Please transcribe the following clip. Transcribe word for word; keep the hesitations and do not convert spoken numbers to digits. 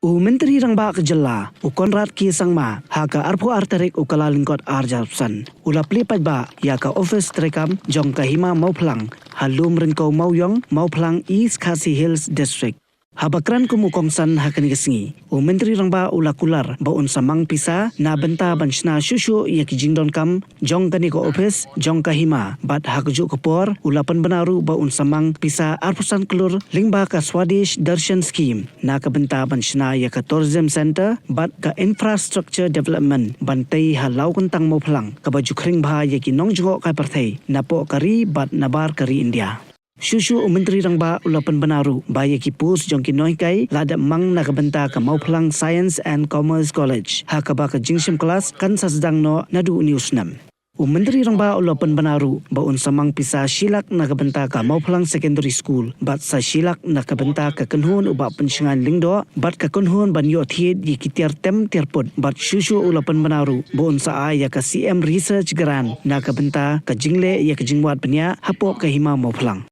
U Myntri Rangbah ka Jylla, u Conrad K Sangma, ha ka arphew ar tarik u Kyllalyngkot arhajar arphew san, u la plie paidbah ïa ka ophis treikam jong ka Hima Mawphlang, ha Lumryngkew Mawiong, Mawphlang, East Khasi Hills District. Haba kren kum u kongsan ha kane ka sngi, u Myntri Rangbah u la kular ba un sa mang pisa na bynta ban shna shuh shuh ïa ki jingdonkam jong kane ka ophis jong ka Hima, bad ha kajuh ka por u la pynbna ruh ba un sa mang pisa arphew san klur lyngba ka Swadesh Darshan Scheme na ka bynta ban shna ïa ka Tourism Centre bad ka Infrastructure Development ban tei ha Lawkyntang Mawphlang, kaba ju khring bha ïa ki nongjngoh ka pyrthei napoh ka ri bad nabar ka ri India. Shuh shuh u Myntri Rangbah u la pynbna ruh ba ïa ki post jong ki nonghikai la dep mang na ka bynta ka Mawphlang Science and Commerce College, ha kaba ka jingshim klas kan sa sdang noh naduh une u snem. U Myntri Rangbah u la pynbna ruh ba un sa mang pisa shi lak na ka bynta ka Mawphlang Secondary School, bad sa shi lak na ka bynta ka kynhun u Bah Pynshngaiñ Lyngdoh bad ka kynhun ban ïoh thied ïa ki tiar tem tiar put, bad shuh shuh u la pynbna ruh ba un sa ai ïa ka C M Research Grant na ka bynta ka jingleh ïa ka jingwad bniah hapoh ka Hima Mawphlang.